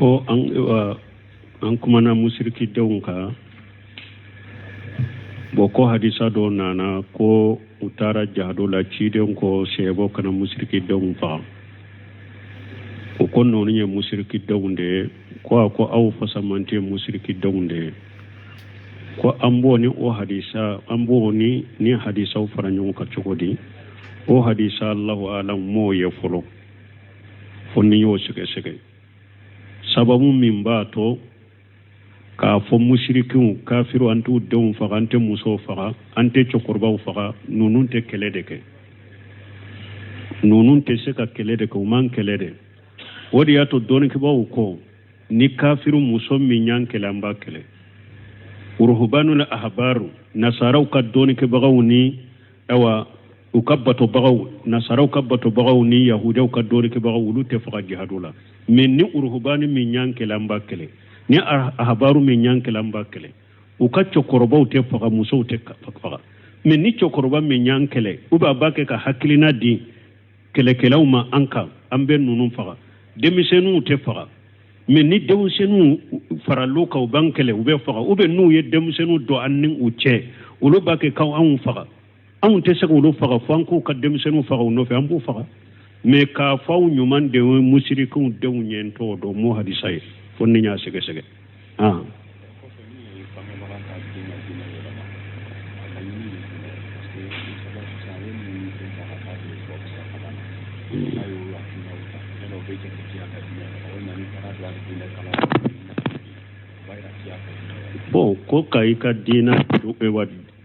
Ko an kumana musirikidenw kan. Bon, ko hadisa dɔ nana ko u taara jihado la, ciden ko sahabaw kana musirikidenw faga. O ko ninnu ye musirikidenw de ye. Ko a ko aw fasamanti ye musirikidenw de ye. Ko an b'o ni o hadisa, an b'o ni ni hadisaw fara ɲɔgɔn kan cogo di? O hadisa, Allahu alam, m'o ye fɔlɔ, fo ni y'o sɛgɛsɛgɛ. Sababu min b'a to k'a fɔ musirikiw, kafiriw, an t'u denw faga, an tɛ musow faga, an tɛ cɛkɔrɔbaw faga, ninnu tɛ kɛlɛ de kɛ, ninnu tɛ se ka kɛlɛ de kɛ, u man kɛlɛ de. O de y'a to dɔnnikɛbaaw ko ni kafiru muso min y'an kɛlɛ, an b'a kɛlɛ. Uruhubanul ahbaru, nasaraw ka dɔnnikɛbagaw ni awa u ka batobagaw, nasaraw ka batobagaw ni yahudiyaw ka dɔnnikɛbagaw, olu tɛ faga jihadu la. Mais ni uruhubani min y'an kɛlɛ, an b'a kɛlɛ. Ni ahbaru min y'an kɛlɛ, an b'a kɛlɛ. U ka cɛkɔrɔbaw tɛ faga, musow tɛ faga. Mais ni cɛkɔrɔba min y'an kɛlɛ, ou bien a b'a kɛ ka hakilina di kɛlɛkɛlaw ma an kan, an bɛ ninnu faga. Denmisɛnninw tɛ faga. Mais ni denmisɛnninw faral'u kan, u b'an kɛlɛ, u bɛ faga. Ou bien n'u ye denmisɛnninw don an ni u cɛ, olu b'a kɛ k'anw faga, anw tɛ se k'olu faga fo an k'u ka denmisɛnninw faga u nɔfɛ, an b'u faga. Mais k'a fɔ aw ɲuman denw ye musirikiw denw ye, n t'o dɔn, m'o hadisa ye, fo ni n y'a sɛgɛsɛgɛ. Ah. Bon, ko ka i ka diina wa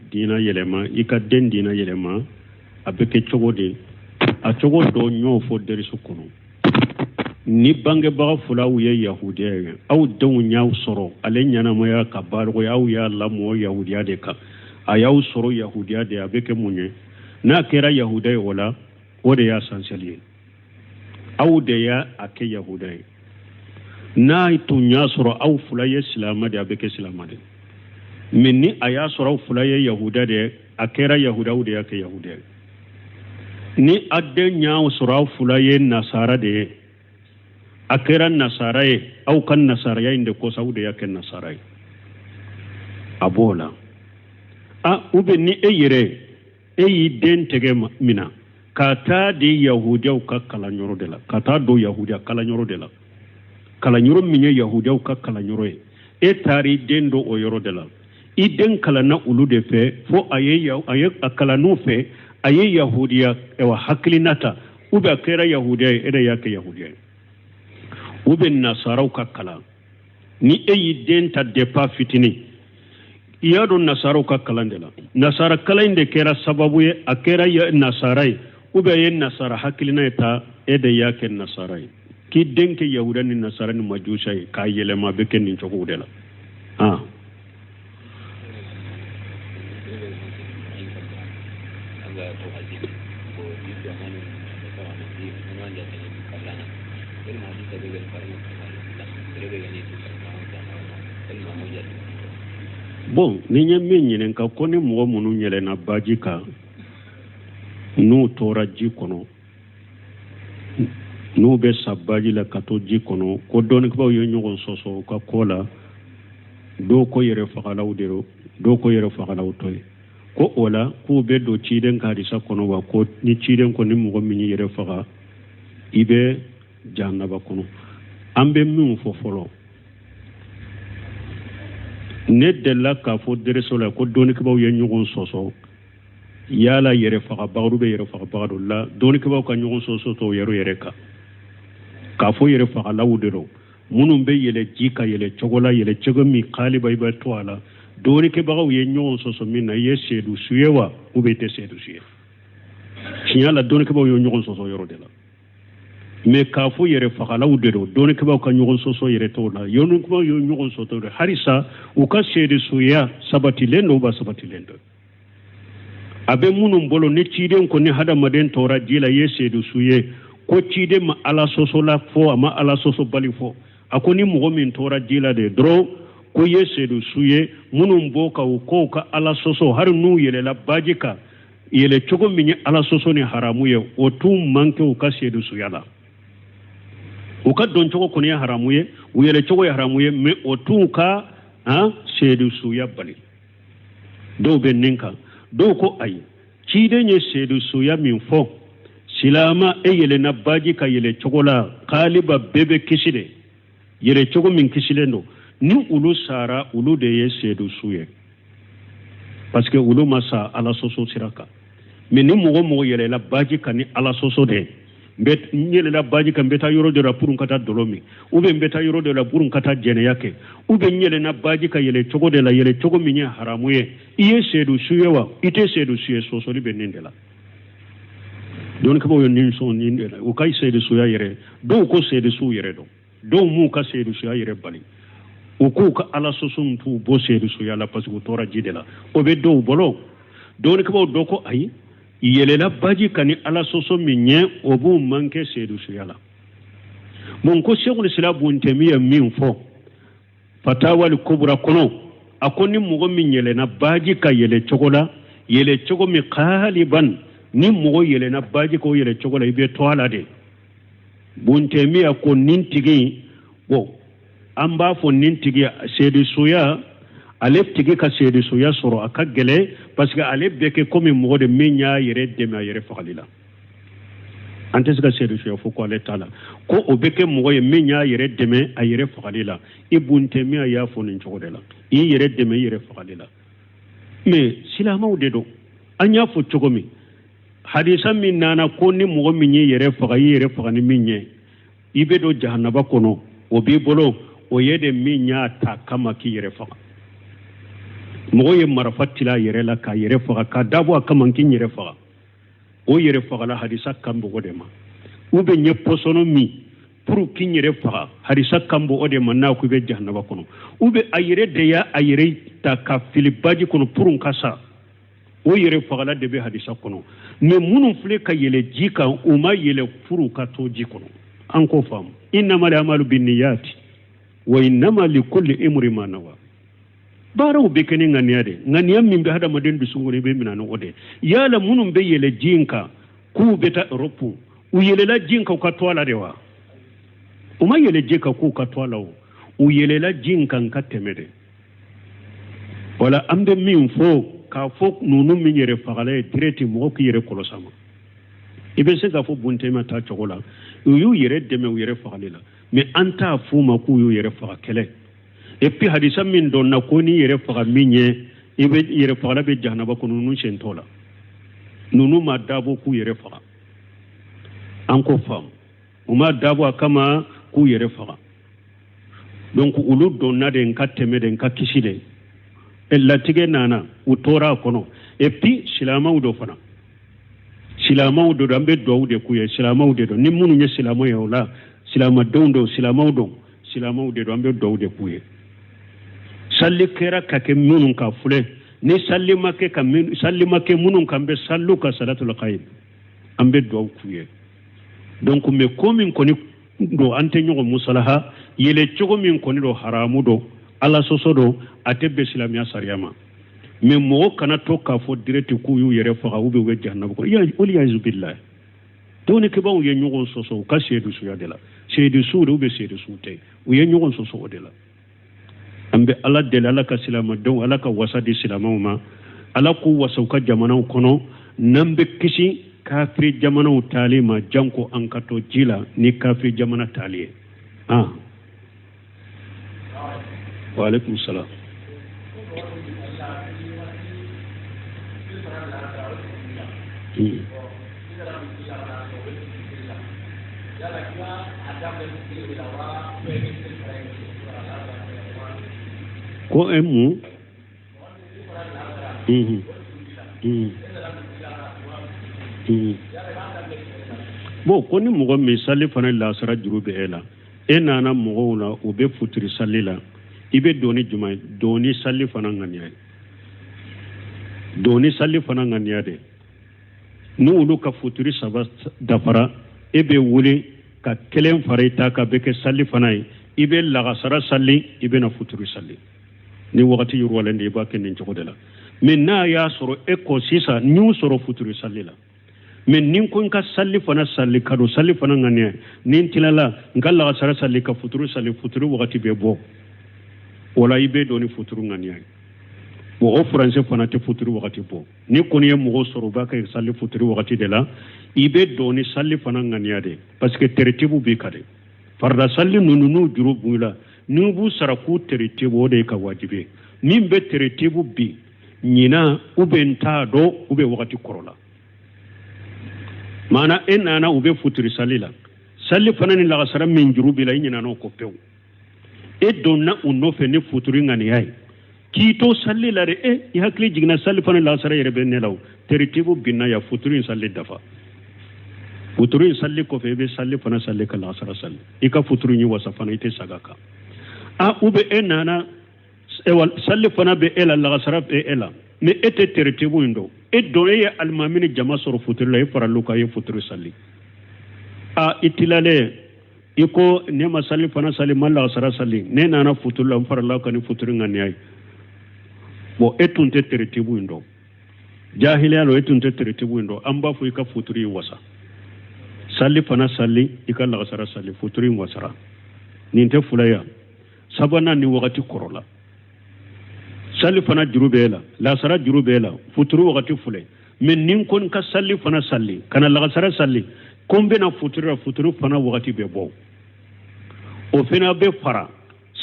diina yɛlɛma, i ka den diina yɛlɛma, a bɛ kɛ cogo di? A cogo dɔ n y'o fɔ derisu kɔnɔ. Ni bangebaga filaw ye yahudiya ye, aw denw y'aw sɔrɔ ale ɲɛnamaya ka balikuya, aw y'a lamɔ yahudiya de kan, a y'aw sɔrɔ yahudiya de, a bɛ kɛ mun ye? N'a kɛra yahudiya ye, o la o de y'a sansɛli ye, aw de y'a kɛ yahudiya ye. N'a tun y'a sɔrɔ aw fila ye silamɛ de, a bɛ kɛ silamɛ de. Mais ni a y'a sɔrɔ aw fila ye yahudiya de ye, a kɛra yahudiya, aw de y'a kɛ yahudiya ye. Ni a den y'a sɔrɔ aw fila ye nasara de ye, a kɛra nasara ye, aw ka nasaraya in de kosɔn, aw de y'a kɛ nasara ye. A b'o la a ou bien ni e yɛrɛ e y'i den tɛgɛ mina ka taa di yahudiyaw ka kalanyɔrɔ de la, ka taa don yahudiya kalanyɔrɔ de la, kalanyɔrɔ min ye yahudiyaw ka kalanyɔrɔ ye, e taara i den don o yɔrɔ de la, i den kalanna olu de fɛ fo a ye a ye a kalann'u fɛ, a ye yahudiya ɛwa hakilina ta, ou bien a kɛra yahudiya ye, e de y'a kɛ yahudiya ye. Ou bien nasaraw ka kalan, ni e y'i den ta depuis fitinin, i y'a don nasaraw ka kalan de la, nasara kalan in de kɛra sababu ye a kɛra nasara ye, ou bien a ye nasara hakilina ye ta, e de y'a kɛ nasara ye. K'i den kɛ yahuda ni nasara ni majusa ye k'a yɛlɛma, a bɛ kɛ nin cogo de la. Ah. Bon, ni ye min ɲininka ko ni mɔgɔ minnu yɛlɛnna baji kan, n'u tora ji kɔnɔ, n'u bɛ sa baji la ka to ji kɔnɔ, ko dɔnnikɛbaaw ye ɲɔgɔn sɔsɔ u ka ko la. Dɔw ko yɛrɛ fagalaw de don, dɔw ko yɛrɛ fagalaw tɛ ye. Ko o la k'u bɛ don ciden ka hadisa kɔnɔ wa? Ko ni ciden ko ni mɔgɔ min y'i yɛrɛ faga, i bɛ jahanaba kɔnɔ. An bɛ min fɔ fɔlɔ, ne delila k'a fɔ dereso la ko dɔnnikɛbaaw ye ɲɔgɔn sɔsɔ yala yɛrɛ fagabaga bɛ yɛrɛ fagabaga dɔ la. Dɔnnikɛbaaw ka ɲɔgɔn sɔsɔ t'o yɛrɛ yɛrɛ kan k'a fɔ yɛrɛ fagalaw de don, minnu bɛ yɛlɛ ji ka yɛlɛ cogo la, yɛlɛ cogo min kaliba i bɛ to a la. Dɔnnikɛbagaw ye ɲɔgɔn sɔsɔ min na, i ye seedu su ye wa, ou bien i tɛ seedu su ye? Tiɲɛ la, dɔnnikɛbagaw ye ɲɔgɔn sɔsɔ yɔrɔ de la. Mais k'a fɔ yɛrɛ fagalaw de don, dɔnnikɛbaaw ka ɲɔgɔn sɔsɔ yɛrɛ t'o la. Dɔnnikɛbaaw ye ɲɔgɔn sɔsɔ de halisa u ka seedusuya sabatilen don, ba sabatilen don. A bɛ minnu bolo, ni ciden ko ni hadamaden tora ji la, i ye seedusu ye, ko ciden ma ala sɔsɔla fɔ, a ma ala sɔsɔbali fɔ. A ko ni mɔgɔ min tora ji la de dɔrɔn, ko i ye seedusu ye. Minnu b'o kan, u ko u ka ala sɔsɔ, hali n'u yɛlɛla baji kan, yɛlɛ cogo min ye ala sɔsɔ ni haramu ye, o t'u manquer u ka seedusuya la. U ka don cogo kɔni ye haramu ye, u yɛlɛ cogo ye haramu ye, mais o t'u ka seedusuya bali. Dɔw bɛ nin kan, dɔw ko ayi, ciden ye seedusuya min fɔ, silama e yɛlɛnna baji kan yɛlɛ cogo la, kaliba bɛɛ bɛ kisi de, yɛlɛ cogo min kisilen don, ni olu sara, olu de ye seedusu ye, parce que olu ma sa Ala sɔsɔ sira kan. Mais ni mɔgɔ mɔgɔ yɛlɛla baji kan ni Ala sɔsɔ de ye, n yɛlɛla baji kan, n bɛ taa yɔrɔ dɔ la pour n ka taa dɔlɔ min, ou bien n bɛ taa yɔrɔ dɔ la pour n ka taa jɛnɛya kɛ, ou bien n yɛlɛnna baji kan yɛlɛ cogo de la, yɛlɛ cogo min ye haramu ye, i ye seedusu ye wa i tɛ seedusu ye? Sɔsɔli bɛ nin de la. Dɔnnikɛbaaw ye nin sɔn nin de la, u ka seedusuya yɛrɛ. Dɔw ko seedusuw yɛrɛ don, dɔw m'u ka seedusuya yɛrɛ bali, u k'u ka Ala sɔsɔ t'u bɔ seedusuya la, parce que u tora ji de la. O bɛ dɔw bolo. Dɔnnikɛbaaw dɔ ko ayi, yɛlɛla baji kan ni Ala sɔsɔ min ye, o b'u manquer seedusuya la. Bon, ko Sɛkul Islam Bun Tɛmiya min fɔ Fatawali Kubura kɔnɔ, a ko ni mɔgɔ min yɛlɛnna baji kan yɛlɛ cogo la, yɛlɛ cogo min kaliban, ni mɔgɔ yɛlɛnna baji kan o yɛlɛ cogo la, i bɛ to a la de. Bun Tɛmiya ko nin tigi, bon, an b'a fɔ nin tigi seedusuya, ale tigi ka seedusuya sɔrɔ a ka gɛlɛn, parce que ale bɛ kɛ komi mɔgɔ de min y'a yɛrɛ dɛmɛ a yɛrɛ fagali la. An tɛ se ka seedusuya fɔ ko ale t'a la, ko o bɛ kɛ mɔgɔ ye min y'a yɛrɛ dɛmɛ a yɛrɛ fagali la. Ibun Tɛmiya y'a fɔ nin cogo de la, i yɛrɛ dɛmɛ i yɛrɛ fagali la. Mais silamɛw de don, an y'a fɔ cogo min, hadisa min nana ko ni mɔgɔ min y'i yɛrɛ faga, i yɛrɛ faga ni min ye, i bɛ don jahanaba kɔnɔ, o b'i bolo, o ye de min y'a ta kama k'i yɛrɛ faga. Mɔgɔ ye marifa tila a yɛrɛ la k'a yɛrɛ faga, k'a dabɔ a kama k'i yɛrɛ faga, o yɛrɛ fagala, hadisa kan bɔ o de ma. U bɛ ɲɛ pɔsɔnɔ min pour k'i yɛrɛ faga, hadisa kan bɔ o de ma, n'a ko i bɛ jahanaba kɔnɔ. U bɛ a yɛrɛ de y'a a yɛrɛ ta ka fili baji kɔnɔ pour n ka sa, o yɛrɛ fagala de bɛ hadisa kɔnɔ. Mais minnu filɛ ka yɛlɛ ji kan, u ma yɛlɛ pour ka to ji kɔnɔ. An k'o faamu. Innamal amalu binniyati wa innama likulli imri ma nawa. Baaraw bɛ kɛ ni ŋaniya de, ŋaniya min bɛ hadamaden dusukun kɔnɔ, i bɛ minɛ ni o de. Yala minnu bɛ yɛlɛ ji in kan k'u bɛ taa Europe, u yɛlɛla ji in kan u ka to a la de wa? U ma yɛlɛ ji kan k'u ka to a la o, u yɛlɛla ji in kan ka tɛmɛ de. Wala an bɛ min fɔ k'a fɔ ninnu min yɛrɛ fagala ye direct, mɔgɔ k'i yɛrɛ kɔlɔsi a ma. I bɛ se k'a fɔ Buntema ta cogo la, u y'u yɛrɛ dɛmɛ u yɛrɛ fagali la, mais an t'a f'u ma k'u y'u yɛrɛ faga kɛlɛ. Et puis hadisa min dɔnna ko n'i yɛrɛ faga min ye, i bɛ yɛrɛ fagala bɛ jahanaba kɔnɔ, ninnu sen t'o la. Ninnu ma dabɔ k'u yɛrɛ faga, an k'o faamu, u ma dabɔ a kama k'u yɛrɛ faga. Donc olu donna de n ka tɛmɛ de, n ka kisi de, latigɛ nana, u tora a kɔnɔ. Et puis silamɛw dɔ fana, silamɛw de don, an bɛ duwawu de k'u ye, silamɛw de don. Ni minnu ye silamɛw ye, o la silamɛdenw don, silamɛw don, silamɛw de don, an bɛ duwawu de k'u ye. Sali kɛra ka kɛ minnu ka filɛ, ni sali ma kɛ ka sali ma kɛ minnu kan, bɛ saliw ka salatul ghaib, an bɛ duwawu k'u ye. Donc mais ko min kɔni don, an tɛ ɲɔgɔn musalaha, yɛlɛ cogo min kɔni don, haramu don, Ala sɔsɔ don, a tɛ bɛn silamɛya sariya ma. Mais mɔgɔ kana to k'a fɔ direct k'u y'u yɛrɛ faga, u bɛ u bɛ jahanama kɔnɔ, waliyazu billahi. Dɔnnikɛbaaw ye ɲɔgɔn sɔsɔ u ka seedusuya de la, seedusuw de u bɛ seedusuw tɛ, u ye ɲɔgɔn sɔsɔ o de la. An bɛ Ala deli, Ala ka silamɛdenw, Ala ka wasa di silamɛw ma, Ala k'u wasa u ka jamanaw kɔnɔ, n'an bɛ kisi kafiri jamanaw taali ma, janko an ka to ji la ni kafiri jamana taali ye. Ah, wa alaikum salam. Ko e mun? Bon, ko ni mɔgɔ min sali fana lasara juru bɛ e la, e nana mɔgɔw la, u bɛ futiri sali la, i bɛ don ni jumɛn ye? Don ni sali fana ŋaniya ye, don ni sali fana ŋaniya de. Ni olu ka futiri saba dafara, e bɛ wuli ka kelen fara i ta kan, bɛ kɛ sali fana ye, i bɛ lagasara sali, i bɛ na futiri sali. Ni wagati yiriwalen de, i b'a kɛ nin cogo de la. Mais n'a y'a sɔrɔ e kɔ sisan, n'u sɔrɔ futiri sali la, Mais ni n ko n ka sali fana sali ka don sali fana ŋaniya, ni n tilala n ka lagasara sali ka futuru sali, futuru wagati bɛ bɔ, o la i bɛ don ni futuru ŋaniya ye. Bon, o furancɛ fana tɛ futuru wagati bɔ. Ni kɔni ye mɔgɔ sɔrɔ u b'a kɛ sali futuru wagati de la, i bɛ don ni sali fana ŋaniya de, parce que teretibu b'i kan de. Farida sali ninnu n'u juru b'i la, n'u b'u sara k'u teretibu, o de ye ka wajibi ye. Min bɛ teretibu bi ɲinan u bɛ n t'a dɔn u bɛ wagati kɔrɔ la, maana e nana u bɛ futuri sali la, sali fana ni lagasara min juru b'i la, i ɲinana o kɔ pewu. E donna u nɔfɛ ni futuri ŋaniya ye k'i to sali la de, e i hakili jiginna sali fana lagasara yɛrɛ bɛ ne la, o teretibu binna ya, futuri in sali dafa. Futuri in sali kɔfɛ, i bɛ sali fana sali ka lagasara sali, i ka futuri in wasa fana, i tɛ saga kan. A u bɛ e nana sali fana bɛ e la, lagasara bɛ e la, mais e tɛ teretibu in dɔn. E don, e ye alimami ni jama sɔrɔ futuri la, e faral'u kan, e ye futuri sali. A i tilalen, i ko ne ma sali fana sali, ma lagasara sali, ne nana futuri la, n farala kan ni futuri ŋaniya ye. Bon, e tun tɛ teretibu in dɔn, jahiliya la, e tun tɛ teretibu in dɔn. An b'a fɔ i ka futuri in wasa, sali fana sali, i ka lagasara sali, futuri in wasara. Nin tɛ fila ya. Sabanan, ni wagati kɔrɔla, sali fana juru b'e la, lasara juru b'e la, futuru wagati filɛ. Mais ni n ko n ka sali fana sali ka na lagasara sali, ko n bɛna futuru la, futuru fana wagati bɛ bɔ, o fana bɛ fara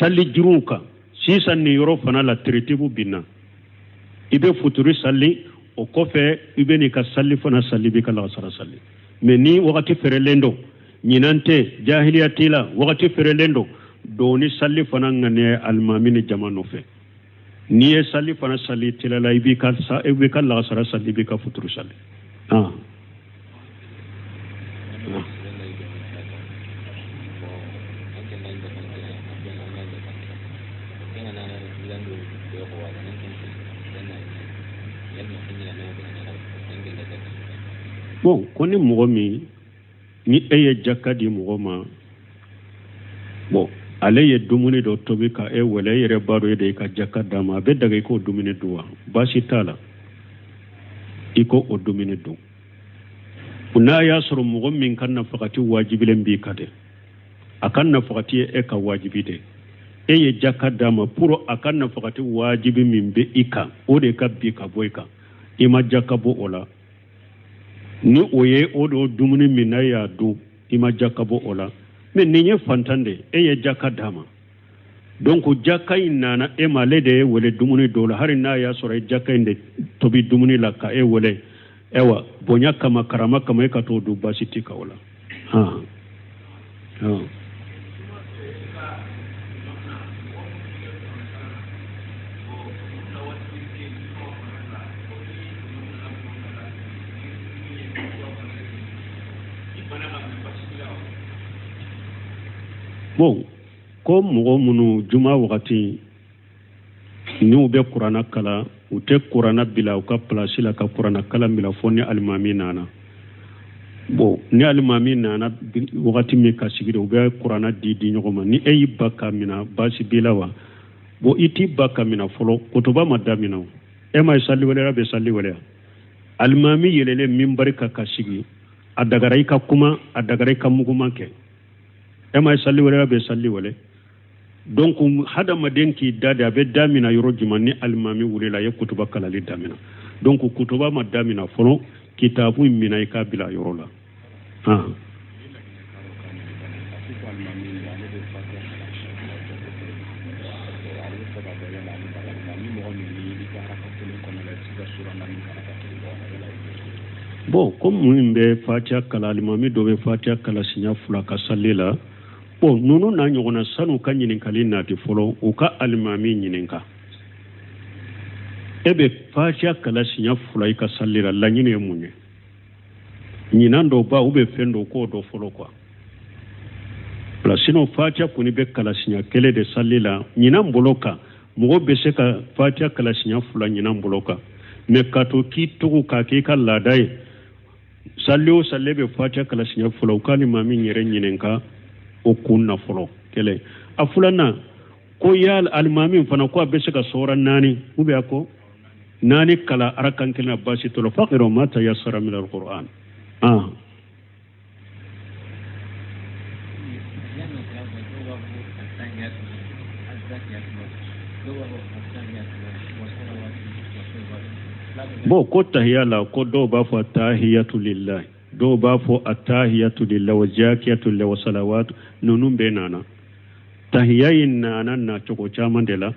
sali juruw kan. Sisan nin yɔrɔ fana la, teretibu binna, i bɛ futuru sali, o kɔfɛ i bɛ n'i ka sali fana sali, i b'i ka lagasara sali. Mais ni wagati fɛrɛlen don, ɲinan tɛ, jahiliya t'i la, wagati fɛrɛlen don, don ni sali fana ŋaniya alimami ni jama nɔfɛ. N'i ye sali fana sali tilala, i b'i ka i b'i ka lagasara sali, i b'i ka futuru sali. Ah. Bon, ko ni mɔgɔ min, ni e ye jaka di mɔgɔ ma, bon, ale ye dumuni dɔ tobi ka e wele, e yɛrɛ b'a dɔn e de y'i ka jaka d'a ma, a bɛ daga i k'o dumuni dun wa? Baasi t'a la, i ko o dumuni dun. N'a y'a sɔrɔ mɔgɔ min ka nafagati wajibilen b'i kan dɛ, a ka nafagati ye e ka wajibi de, e ye jaka d'a ma pour a ka nafagati wajibi min bɛ i kan, o de ka bin ka bɔ i kan, i ma jaka bɔ o la. Ni o ye o don dumuni min na, e y'a dun, i ma jaka bɔ o la. Mais nin ye fantan de, e ye jaka d'a ma, donc jaka in nana e ma, ale de ye wele dumuni dɔw la, hali n'a y'a sɔrɔ e jaka in de tobi dumuni la ka e wele, ayiwa, bonya kama, karama kama, e ka t'o dun, baasi t'i kan o la. Han han. Bon, ko mɔgɔ minnu juma wagati n'u bɛ kuranna kalan, u tɛ kuranna bila u ka pilasi la ka kuranna kalan bila fo ni alimami nana. Bon, ni alimami nana wagati min ka sigi de, u bɛ kuranna di di ɲɔgɔn ma. Ni e y'i ban k'a mina, baasi b'i la wa? Bon, i t'i ban k'a mina fɔlɔ, kutuba ma damina o. E ma ye sali wɛlɛya bɛ sali wɛlɛya, alimami yɛlɛlen minbari kan ka sigi, a dagara i ka kuma, a dagara i ka muguman kɛ. E ma ye sali wɛlɛya bɛ sali wɛlɛ. Donc hadamaden k'i da de, a bɛ damina yɔrɔ jumɛn? Ni alimami wulila, a ye kutuba kalali damina. Donc kutuba ma damina fɔlɔ, kitabu in mina i k'a bila yɔrɔ la. Han. Bon, ko minnu bɛ fatiya kalan, alimami dɔ bɛ fatiya kalan siɲɛ fila ka sali la. Bon, ninnu n'a ɲɔgɔnna, san'u ka ɲininkali nati fɔlɔ, u ka alimami ɲininka: e bɛ fatiya kalan siɲɛ fila i ka sali la, laɲini ye mun ye? Ɲinan dɔw ba u bɛ fɛn dɔw k'o dɔn fɔlɔ quoi. Voilà, sinon fatiya kɔni bɛ kalan siɲɛ kelen de sali la ɲinan bolo kan. Mɔgɔ bɛ se ka fatiya kalan siɲɛ fila ɲinan bolo kan, mais ka to k'i tugu k'a k'i ka laada ye, sali o sali bɛ fatiya kalan siɲɛ fila, u ka alimami yɛrɛ ɲininka o kun na fɔlɔ. Kelen a filanan, ko yala alimami fana ko a bɛ se ka sɔra naani ou bien a ko naani kalan arakan kelen na, baasi t'o la. Faqra'u ma tayassara min al-Qur'an. Ah. Bon, ko tahiya la, ko dɔw b'a fɔ atahiyatu lillahi, dɔw b'a fɔ atahiyatu lillahi wa zakiyatu lillahi wa salawat. Ninnu bɛɛ nana, tahiya in nana nacogo caman de la.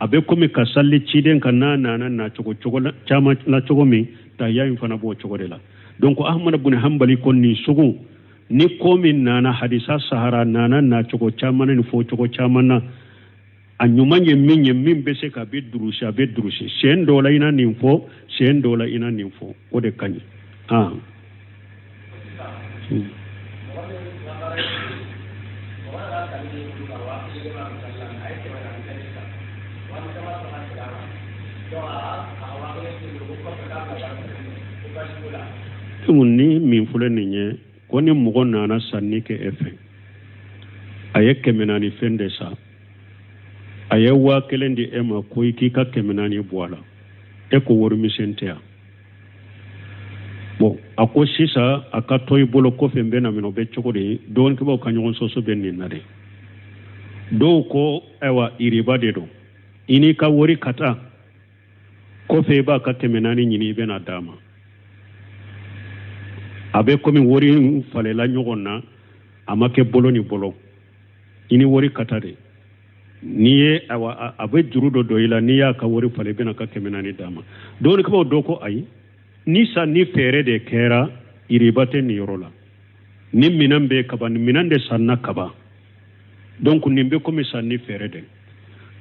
A bɛ komi ka sali ciden kan, n'a nana nacogo cogo caman la cogo min, tahiya in fana b'o cogo de la. Donc Ahmad bun Hanbali ko nin sugu ni ko min nana hadisa sahara nana nacogo caman ni fɔ cogo caman na, a ɲuman ye min ye, min bɛ se ka bɛ durusi, a bɛ durusi siɲɛ dɔw la i na nin fɔ, siɲɛ dɔw la i na nin fɔ, o de ka ɲi. Ah. Ni min filɛ nin ye, ko ni mɔgɔ nana sanni kɛ e fɛ, a ye 400 fɛn de san, a ye 1000 di e ma ko i k'i ka 400 bɔ a la, e ko warimisɛn tɛ yan. Bon, a ko sisan a ka to i bolo, kɔfɛ n bɛna minɛ, o bɛ cogo di? Dɔnnikɛbaaw ka ɲɔgɔn sɔsɔ bɛ nin na de. Dɔw ko ayiwa, iriba de don, i n'i ka wari ka taa kɔfɛ, i b'a ka 400 ɲini, i bɛna d'a ma. A bɛ komi wari falela ɲɔgɔn na, a ma kɛ bolo ni bolo, i ni wari ka taa de. N'i ye awa, a bɛ juru dɔ don i la, n'i y'a ka wari falen, i bɛna ka 400 d'a ma. Dɔnnikɛbaaw dɔ ko ayi, ni sanni feere de kɛra, iriba tɛ nin yɔrɔ la. Ni minɛn bɛ kaban, ni minɛn de sanna kaban, donc nin bɛ komi sanni feere de.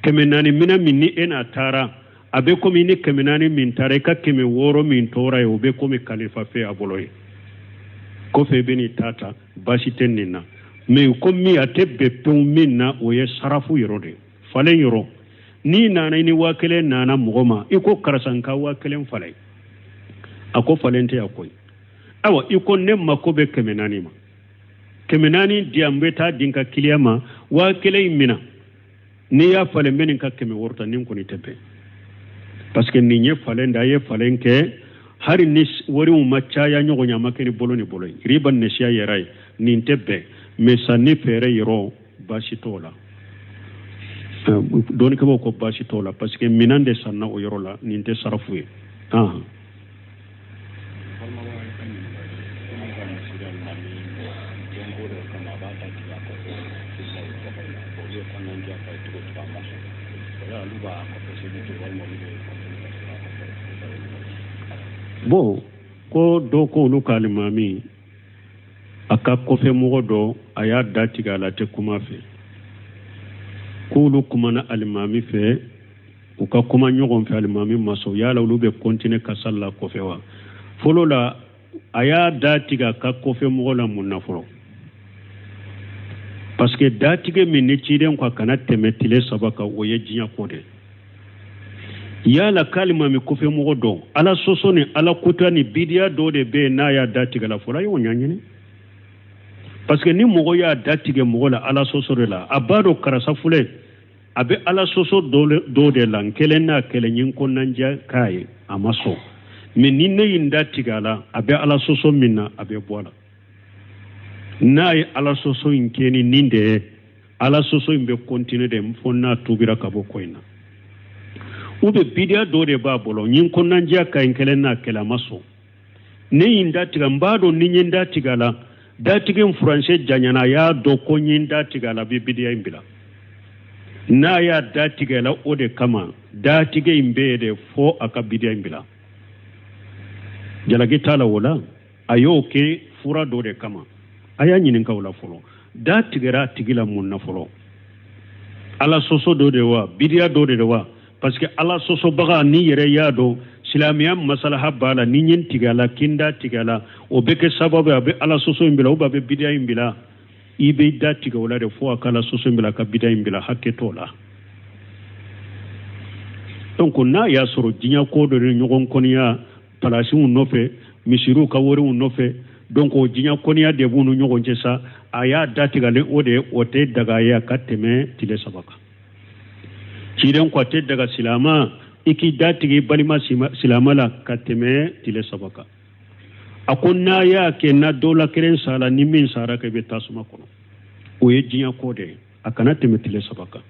400 minɛn min ni e n'a taara, a bɛ komi ni 400 min taara, i ka 600 min tora ye, o bɛ komi kalifa fɛn a bolo ye. Kɔfɛ i bɛ n'i ta ta, baasi tɛ nin na. Mais ko min a tɛ bɛn pewu min na, o ye sarafu yɔrɔ de ye, falen yɔrɔ. N'i nana, i ni 1000 nana mɔgɔ ma, i ko karisa, n ka 1000 falen. A ko falen tɛ yan koyi. Ayiwa, i ko ne mako bɛ 400 ma, 400 di yan, n bɛ taa di n ka kiliyan ma, 1000 in mina, n'i y'a falen, n bɛ nin ka 600 ta. Nin kɔni tɛ bɛn, parce que nin ye falen da, a ye falen kɛ, hali ni wariw ma caya ɲɔgɔn ye, a ma kɛ ni bolo ni bolo ye, riba nɛsiya yɛrɛ ye, nin tɛ bɛn. Mais sanni feere yɔrɔ, baasi t'o la. Dɔnnikɛbaaw ko baasi t'o la, parce que minɛn de sanna o yɔrɔ la, nin tɛ sarafu ye. Bon, ko dɔw ko olu ka alimami, a ka kɔfɛ mɔgɔ dɔ, a y'a da tigɛ a la, tɛ kuma fɛ, k'olu kumana alimami fɛ, u ka kuma ɲɔgɔn fɛ, alimami ma sɔn. Yala olu bɛ continuer ka sali la kɔfɛ wa? Fɔlɔ la, a y'a da tigɛ a ka kɔfɛ mɔgɔ la mun na fɔlɔ? Parce que datigɛ min ni ciden ko a kana tɛmɛ tile 3 kan, o ye diɲɛ ko de. Yala k'alimami kɔfɛ mɔgɔ dɔ, ala sɔsɔ ni ala kota ni bidiya dɔ de bɛ yen, n'a y'a da tigɛ la fɔlɔ, a y'o ɲɛɲini. Parce que ni mɔgɔ y'a da tigɛ mɔgɔ la ala sɔsɔ de la, a b'a dɔn karisa filɛ, a bɛ ala sɔsɔ dɔ de la, n kelen n'a kelen ye, n kɔnɔnajɛ k'a ye, a ma sɔn. Mais ni ne ye n da tigɛ a la, a bɛ ala sɔsɔ min na, a bɛ bɔ a la. N'a ye ala sɔsɔ in kɛ ni nin de ye, ala sɔsɔ in bɛ continuer de fo n'a tubira ka bɔ ko in na. Ou bien bidiya dɔ de b'a bolo, n ye n kɔnɔnajɛ ka n kelen n'a kɛlɛ, a ma sɔn, ne ye n da tigɛ, n b'a dɔn ni n ye n da tigɛ a la, datigɛ in furancɛ janyana, a y'a dɔn ko n ye n da tigɛ a la, a bɛ bidiya in bila. N'a y'a da tigɛ a la, o de kama datigɛ in bɛ yen de fo a ka bidiya in bila. Jalaki t'a la o la, a y'o kɛ fura dɔ de kama. A y'a ɲininka o la fɔlɔ, da tigɛra a tigi la mun na fɔlɔ? Ala sɔsɔ dɔ de wa, bidiya dɔ de wa? Parce que ala sɔsɔbaga, ni yɛrɛ y'a dɔn silamɛya masalaha b'a la, ni n ye tigɛ a la, k'i da tigɛ a la, o bɛ kɛ sababu ye a bɛ ala sɔsɔ in bila, ou bien a bɛ bidiya in bila. I bɛ da tigɛ o la de fo a ka ala sɔsɔ in bila, a ka bidiya in bila, hakɛ t'o la. Donc n'a y'a sɔrɔ diɲɛ ko dɔ de, ɲɔgɔn kɔniya palasiw nɔfɛ, misiriw ka wariw nɔfɛ, donc o diɲɛ kɔniya de b'u ni ɲɔgɔn cɛ sa, a y'a datigɛlen o de, o tɛ daga ye a ka tɛmɛ tile 3 kan. Ciden ko a tɛ daga silama i k'i datigɛ i balima silama la ka tɛmɛ tile 3 kan. A ko n'a y'a kɛ n'a dɔ la kelen sara, ni min sara kɛ bɛ tasuma kɔnɔ, o ye diɲɛ ko de ye, a kana tɛmɛ tile 3 kan.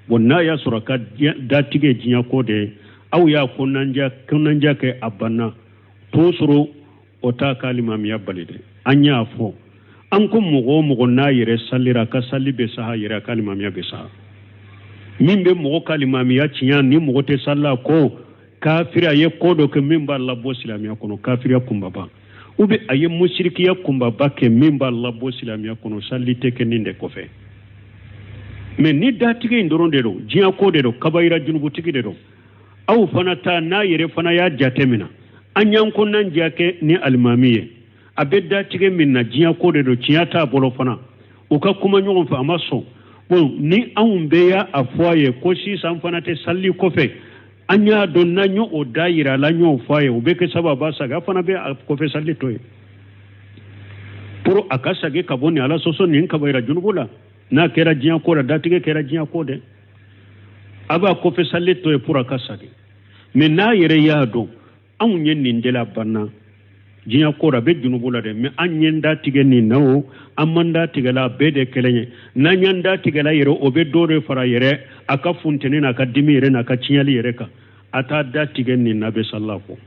Bon, n'a y'a sɔrɔ a ka datigɛ diɲɛ ko de ye, aw y'a kunnandiya kɛ, a banna to sɔrɔ, o t'a ka alimamiya bali dɛ. An y'a fɔ, an ko mɔgɔ o mɔgɔ n'a yɛrɛ salira, a ka sali bɛ saha yɛrɛ, a ka alimamiya bɛ saha. Min bɛ mɔgɔ ka alimamiya tiɲɛ, ni mɔgɔ tɛ salila ko kafiri, a ye ko dɔ kɛ min b'a labɔ silamɛya kɔnɔ, kafiriya kunbaba, ou bien a ye musirikiya kunbaba kɛ min b'a labɔ silamɛya kɔnɔ, sali tɛ kɛ nin de kɔfɛ. Mais ni datigɛ in dɔrɔn de don, diɲɛ ko de don, kabayira junubutigi de don, aw fana ta n'a yɛrɛ fana y'a jate minɛ, an y'an kunnandiya kɛ ni alimami ye, a bɛ datigɛ min na, diɲɛ ko de don, tiɲɛ t'a bolo fana, u ka kuma ɲɔgɔn fɛ, a ma sɔn. Bon, ni anw bɛɛ y'a fɔ a ye ko sisan fana tɛ sali kɔfɛ, an y'a dɔn n'an y'o da yira a la, an y'o fɔ a ye, o bɛ kɛ sababu a b'a sagin, a fana bɛ a kɔfɛ sali to yen pour a ka sagin ka bɔ nin Ala sɔsɔ nin kabayira junubu la. N'a kɛra diɲɛ ko la, datigɛ kɛra diɲɛ ko dɛ, a b'a kɔfɛ sali to yen pour a ka sagin. Mais n'a yɛrɛ y'a dɔn anw ye nin de la banna diɲɛ ko la, a bɛ junubu la dɛ, mais an ye da tigɛ nin na, o an man da tigɛ la, a bɛɛ de kelen ye. N'an y'an da tigɛ la yɛrɛ, o bɛ dɔ de fara yɛrɛ a ka funteni n'a ka dimi yɛrɛ n'a ka tiɲɛli yɛrɛ kan. A t'a da tigɛ nin na, a bɛ salila kɔ.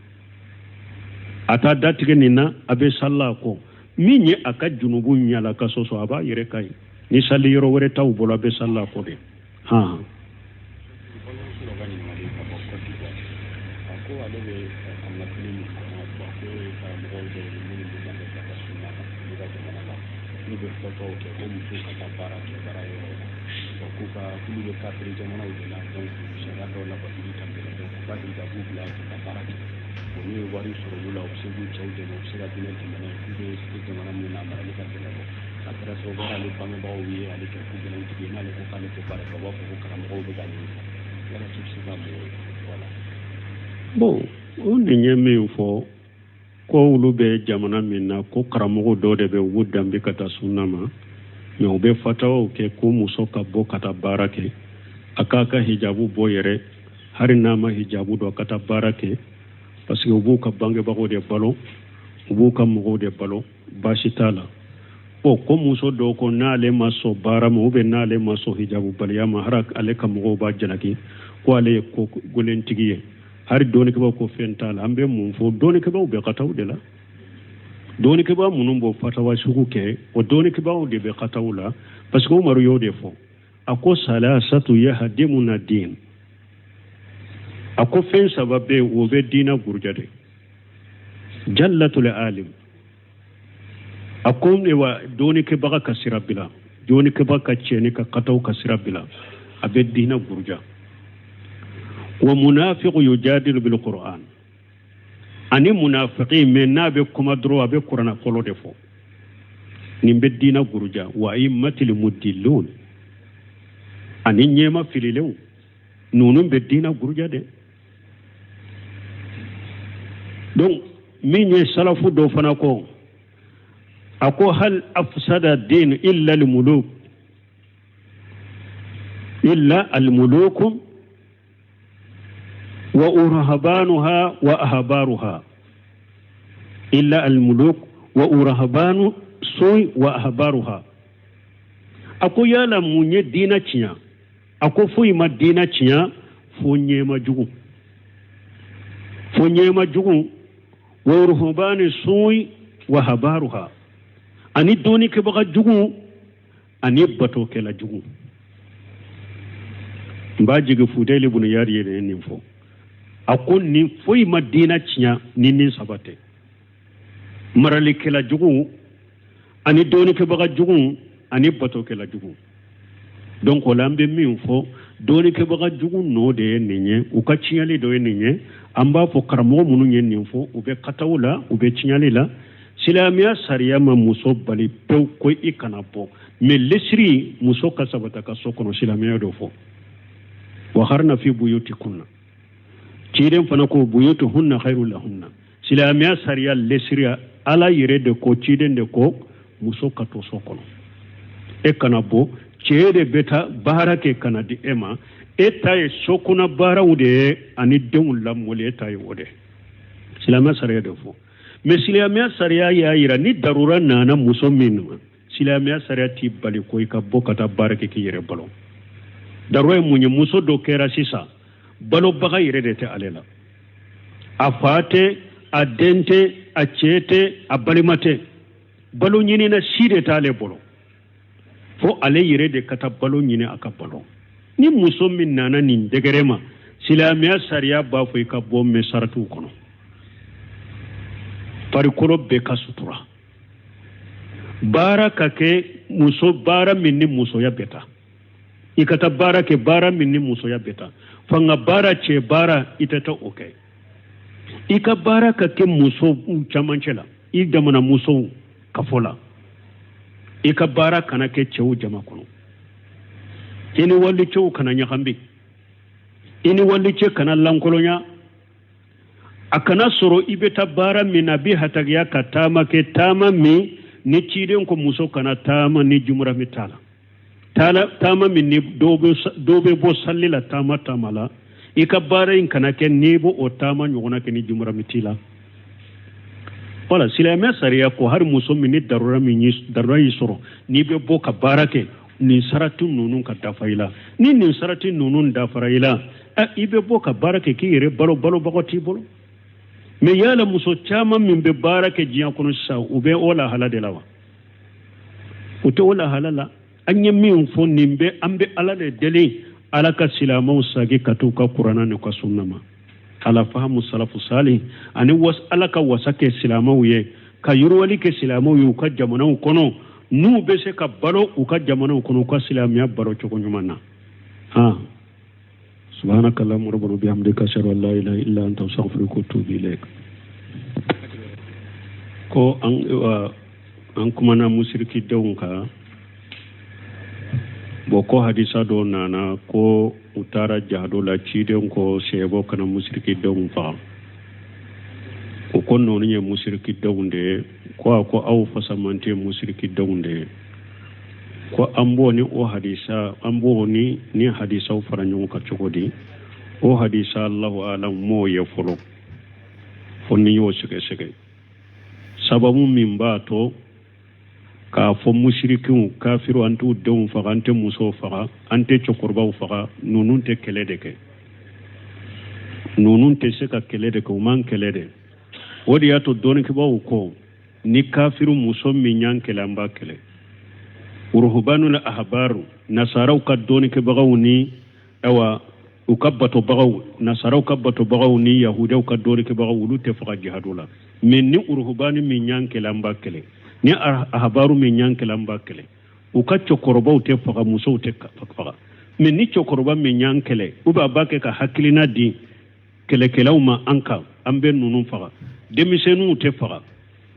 A t'a da tigɛ nin na, a bɛ salila kɔ. Min ye a ka junubu ɲala ka sɔsɔ, a b'a yɛrɛ ka ye. Ni sali yɔrɔ wɛrɛ t'aw bolo, a bɛ salila kɔ de. Han. Ko ale bɛ nafolo min kɔnɔ, ko karamɔgɔw dɔw bɛ minnu bɛ danbe ka taa sunna kan olu ka jamana la, n'u bɛ fɔtaw kɛ ko musow ka taa baara kɛ baara yɔrɔ la, k'u ka k'olu bɛ kafiri jamanaw de la, donc sariya dɔw labatoli ka gɛlɛn, donc u b'a di ka b'u bila ka baara kɛ. Bon, n'u ye wari sɔrɔ olu la, u bɛ se k'u cɛw dɛmɛ, u bɛ se ka diinɛ dɛmɛ n'a ye, k'u bɛ se jamana min na, a marali ka gɛlɛn. A kɛra sababu ye ale bangebagaw ye ale kɛ ko gɛlɛntigi ye, n'ale ko k'ale tɛ baara kɛ, u b'a fɔ ko karamɔgɔw bɛ ka nin fɔ. Yala k'i bɛ se ka mun wala? Bon, o nin ye min fɔ ko olu bɛ jamana min na, ko karamɔgɔ dɔw de bɛ u b'u danbe ka taa sunna ma, mais u bɛ fatawaw kɛ ko muso ka bɔ ka taa baara kɛ, a k'a ka hijabu bɔ yɛrɛ, hali n'a ma hijabu don, a ka taa baara kɛ, parce que u b'u ka bangebagaw de balo, u b'u ka mɔgɔw de balo, baasi t'a la. Bon, ko muso dɔw ko n'ale ma sɔn baara ma, ou bien n'ale ma sɔn hijabu baliya ma, hali ale ka mɔgɔw b'a jalaki ko ale ye ko gɛlɛntigi ye, hali dɔnnikɛbaaw ko fɛn t'a la. An bɛ mun fɔ? Dɔnnikɛbaaw bɛ kataw de la. Dɔnnikɛbaa minnu b'o fatawa sugu kɛ, o dɔnnikɛbaaw de bɛ kataw la, parce que Umaru y'o de fɔ, a ko salasatu yahdimuna din, a ko fɛn saba bɛ yen, o bɛ diinɛ buruja de. Jallatul alim, a ko wa dɔnnikɛbaga ka sira bila, dɔnnikɛbaga ka tiɲɛni ka kataw ka sira bila, a bɛ diinɛ buruja. Wa munafiqu yujadilu bil qur'an, ani munafiki mais n'a bɛ kuma dɔrɔn a bɛ kuranna kɔlɔ de fɔ, nin bɛ diinɛ buruja. Wa a'immatil mudillun, ani ɲɛma fililenw, ninnu bɛ diinɛ buruja dɛ. Donc min ye salafu dɔ fana ko, a ko hal afsada din illa al-muluk, illa al-muluk wa urhabanuha wa ahbaruha, illa al-muluk wa urhabanu suy wa ahbaruha. A ko yala mun ye diinɛ tiɲɛ? A ko foyi ma diinɛ tiɲɛ fo ɲɛma jugu, fo ɲɛma jugu, wa urhubani suy wa ahbaruha, ani dɔnnikɛbaga jugu ani batokɛla jugu. N b'a jigin Fudayili bunu Iyadi ye nin fɔ, a ko nin foyi ma diinɛ tiɲɛ ni nin saba tɛ: maralikɛla jugu ani dɔnnikɛbaga jugu ani batokɛla jugu. Donc o la an bɛ min fɔ, dɔnnikɛbaga jugu nɔ de ye nin ye, u ka tiɲɛli dɔ ye nin ye. An b'a fɔ karamɔgɔ minnu ye nin fɔ, u bɛ kataw la, u bɛ tiɲɛli la. Silamɛya sariya ma muso bali pewu ko i kana bɔ, mais lesiri muso ka sabata ka so kɔnɔ, silamɛya dɔ fɔ. Wa harna fi buyutikunna, ciden fana ko buyutuhunna khairu lahunna. Silamɛya sariya lesiri Ala yɛrɛ de ko, ciden de ko muso ka to so kɔnɔ, e kana bɔ, cɛ de bɛ taa baara kɛ ka na di e ma, e ta ye so kɔnɔ baaraw de ye ani denw lamɔli, e ta ye o de. Silamɛya sariya de fɔ. Mais silamɛya sariya y'a yira ni darura nana muso min ma, silamɛya sariya t'i bali ko i ka bɔ ka taa baara kɛ k'i yɛrɛ balo. Darura ye mun ye? Muso dɔ kɛra sisan, balobaga yɛrɛ de tɛ ale la, a fa tɛ, a den tɛ, a cɛ tɛ, a balima tɛ, balo ɲinina si de t'ale bolo, fo ale yɛrɛ de ka taa balo ɲini a ka balo. Ni muso min nana nin degré ma, silamɛya sariya b'a fɔ i ka bɔ, mais saratiw kɔnɔ, farikolo bɛɛ ka sutura, baara ka kɛ muso baara min ni musoya bɛ taa, i ka taa baara kɛ baara min ni musoya bɛ taa, fanga baara, cɛ baara, i tɛ taa o kɛ. I ka baara ka kɛ muso camancɛ la, i jamana musow kafo la, i ka baara kana kɛ cɛw jama kɔnɔ, i ni walicɛw kana ɲagami, i ni walicɛ kana lankolonya. A kana sɔrɔ i bɛ taa baara min na, a bɛ hatagiya ka taama kɛ, taama min ni ciden ko muso kana taama ni jumurami t'a la, taama min ni dɔw bɛ bɔ sali la taama taama la, i ka baara in kana kɛ n'i b'o o taama ɲɔgɔnna kɛ ni jumurami t'i la. Wala silamɛya sariya ko hali muso min ni darura min darura y'i sɔrɔ, n'i bɛ bɔ ka baara kɛ, nin sarati ninnu ka dafa i la. Ni nin sarati ninnu dafara i la, i bɛ bɔ ka baara kɛ k'i yɛrɛ balo, balobaga t'i bolo. Mais yala muso caman min bɛ baara kɛ diɲɛ kɔnɔ sisan, u bɛ o lahala de la wa? U tɛ o lahala la. An ye min fɔ nin bɛ, an bɛ Ala de deli, Ala ka silamɛw sagi ka t'u ka kuranna n'u ka sunna ma, ala fahamu salafu salih, ani Ala ka wasa kɛ silamɛw ye, ka yiriwali kɛ silamɛw ye u ka jamanaw kɔnɔ, n'u bɛ se ka balo u ka jamanaw kɔnɔ u ka silamɛya balo cogo ɲuman na. Han subhanaka allahumma rabbana bihamdika ashhadu an la ilaha illa anta astaghfiruka wa atubu ilaik. Ko an kumana musirikidenw kan. Bon, ko hadisa dɔ nana ko u taara jahado la, ciden ko sɛbɔ kana musirikidenw faga. O ko ninnu ye musirikidenw de ye, ko a ko aw fasamante musirikidenw de ye. Ko an b'o ni o hadisa, an b'o ni ni hadisaw fara ɲɔgɔn kan cogo di? O hadisa, Allahu alam, m'o ye fɔlɔ, fo ni y'o sɛgɛsɛgɛ. Sababu min b'a to k'a fɔ musirikiw kafiru, an t'u denw faga, an tɛ musow faga, an tɛ cɛkɔrɔbaw faga, ninnu tɛ kɛlɛ de kɛ, ninnu tɛ se ka kɛlɛ de kɛ, u man kɛlɛ de. O de y'a to dɔnnikɛbaaw ko ni kafiru muso min y'an kɛlɛ, an b'a kɛlɛ. Ruhubanul ahbaru, nasaraw ka dɔnnikɛbagaw ni awa u ka batobagaw, nasaraw ka batobagaw ni yahudiyaw ka dɔnnikɛbagaw, olu tɛ faga jihadu la. Mais ni uruhubani min y'an kɛlɛ, an b'a kɛlɛ. Ni ahbaru min y'an kɛlɛ, an b'a kɛlɛ. U ka cɛkɔrɔbaw tɛ faga, musow tɛ faga. Mais ni cɛkɔrɔba min y'an kɛlɛ, ou bien a b'a kɛ ka hakilina di kɛlɛkɛlaw ma an kan, an bɛ ninnu faga. Denmisɛnninw tɛ faga.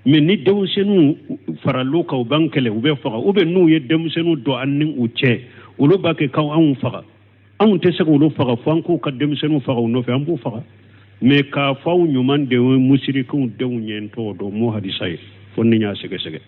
Mais ni denmisɛnninw faral'u kan, u b'an kɛlɛ, u bɛ faga. Ou bien n'u ye denmisɛnninw don an ni u cɛ, olu b'a kɛ k'anw faga. Anw tɛ se k'olu faga, fo an k'u ka denmisɛnninw faga u nɔfɛ, an b'u faga. Mais k'a fɔ aw ɲuman denw ye musirikiw denw ye, n t'o dɔn, m'o hadisa ye, fo ni n y'a sɛgɛsɛgɛ.